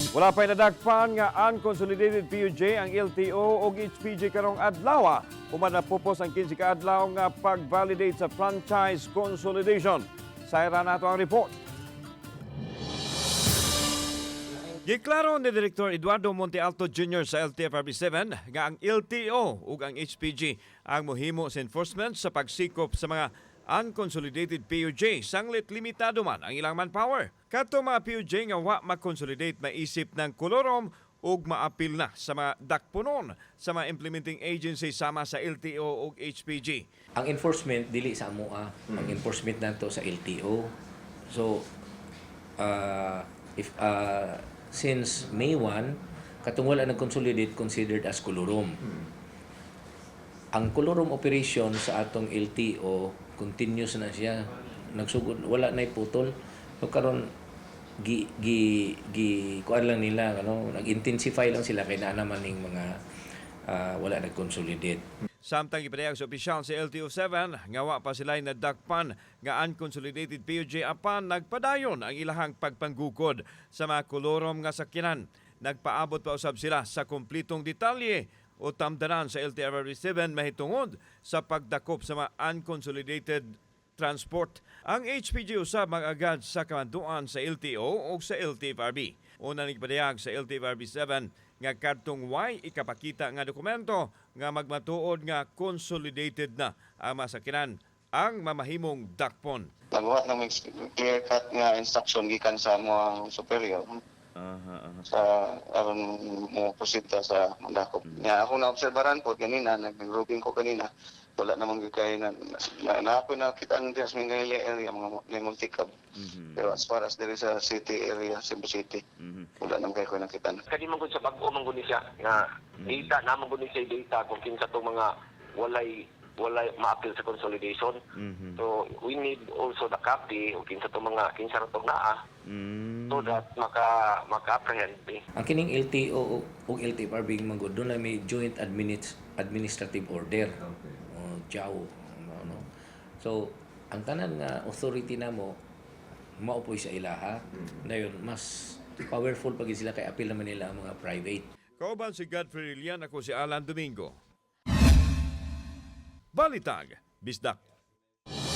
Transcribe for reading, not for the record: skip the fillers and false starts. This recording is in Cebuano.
Wala pa'y nadakpan nga unconsolidated PUJ ang LTO o HPG karong adlaw. Human napupos ang 15 ka adlaw nga pag-validate sa franchise consolidation. Sayra nato ang report. Giklaro ni Direktor Eduardo Montealto Jr. sa LTFRB 7 nga ang LTO ug ang HPG ang mohimo sa enforcement sa pagsikop sa mga unconsolidated PUJ, sanglit limitado man ang ilang manpower. Kadto mga PUJ nga wa ma-consolidate, maisip ng kolorom ug maapil na sa mga dakponon sa mga implementing agency sama sa LTO ug HPG. Ang enforcement dili sa amoa, ang enforcement nato sa LTO. So if since May 1, katong wala nag-consolidate, considered as kolorum. Ang kolorum operation sa atong LTO, continuous na siya. Nagsugod, wala na putol. So karon gi gi gi kuan lang nila, ano, nag-intensify lang sila kay naa naman ning mga wala nag-consolidate. Samtang gipadayag sa opisyal sa LTO 7 nga wa pa sila nadakpan nga unconsolidated PUJ, apan nagpadayon ang ilahang pagpanggukod sa mga kolorom nga sakyanan. Nagpaabot pa usab sila sa kumplitong detalye o tamdanan sa LTFRB 7 mahitungod sa pagdakop sa mga unconsolidated transport. Ang HPG usab mag-agad sa kamanduan sa LTO o sa LTFRB. Una nagpadayag sa LTFRB 7 nga kadtong way ikapakita nga dokumento nga magmatuod nga consolidated na ang masakyanan ang mamahimong dakpon. Nagbuhat ng clear cut nga instruction gikan sa among superior sa aron mo proceed ta sa mandakop. Nya ako na obserbaran po ganina, nag-grouping ko kanina, wala namang gyud kay na ako nakita ang diha sa Minglanilla area, mga may multicab. Pero as far as diri sa city area, Cebu City, wala naman kay ko nakita. Kani man gud sa bag-o man gud ni siya nga data na man gud ni siya, data kung kinsa tong mga walay maapil sa consolidation. So we need also the copy o kinsa tong mga, kinsa ra tong naa so that maka-apprehend ni. Ang kining LTO ug LTFRB man gud, doon may joint administrative order. Okay. O JAO, ano. So ang tanan nga authority namo mao poy sa ilaha. Dayon mas powerful pag sila kay apil naman nila ang mga private. Kauban si Godfrey Rilian, ako si Alan Domingo. Balitag, Bisdak.